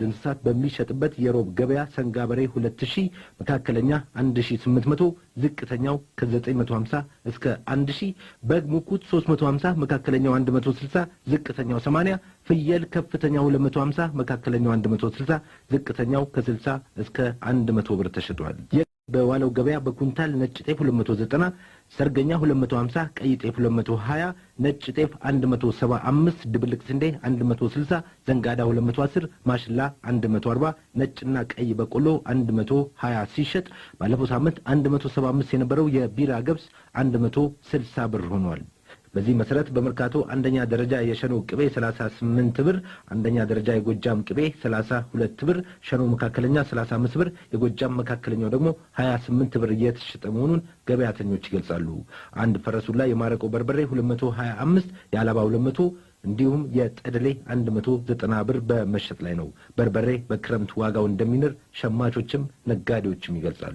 እንስሳት በሚሸጥበት የሮብ ገበያ ሰንጋ በሬ 2000፣ መካከለኛ 1800፣ ዝቅተኛው ከ950 እስከ 1000፣ በግ ሙኩት 350፣ መካከለኛው 160፣ ዝቅተኛው 80፣ ፍየል ከፍተኛው 250፣ መካከለኛው 160፣ ዝቅተኛው ከ60 እስከ 100 ብር ተሽጧል። በዋለው ገበያ በኩንታል ነጭ ጤፍ 290፣ ሰርገኛ 250፣ ቀይ ጤፍ 220፣ ነጭ ጤፍ 175፣ ድብልቅ ስንዴ 160፣ ዘንጋዳ 210፣ ማሽላ 140፣ ነጭና ቀይ በቆሎ 120 ሲሸጥ ባለፈው ሳምንት 175 የነበረው የቢራ ገብስ 160 ብር ሆኗል። በዚህ መሰረት በመርካቶ አንደኛ ደረጃ የሸኖ ቅቤ 38 ብር፣ አንደኛ ደረጃ የጎጃም ቅቤ 32 ብር፣ ሸኖ መካከለኛ 35 ብር፣ የጎጃም መካከለኛው ደግሞ 28 ብር እየተሸጠ መሆኑን ገበያተኞች ይገልጻሉ። አንድ ፈረሱላ የማረቆ በርበሬ 225፣ የአላባ 200 እንዲሁም የጠደሌ 190 ብር በመሸጥ ላይ ነው። በርበሬ በክረምት ዋጋው እንደሚንር ሸማቾችም ነጋዴዎችም ይገልጻሉ።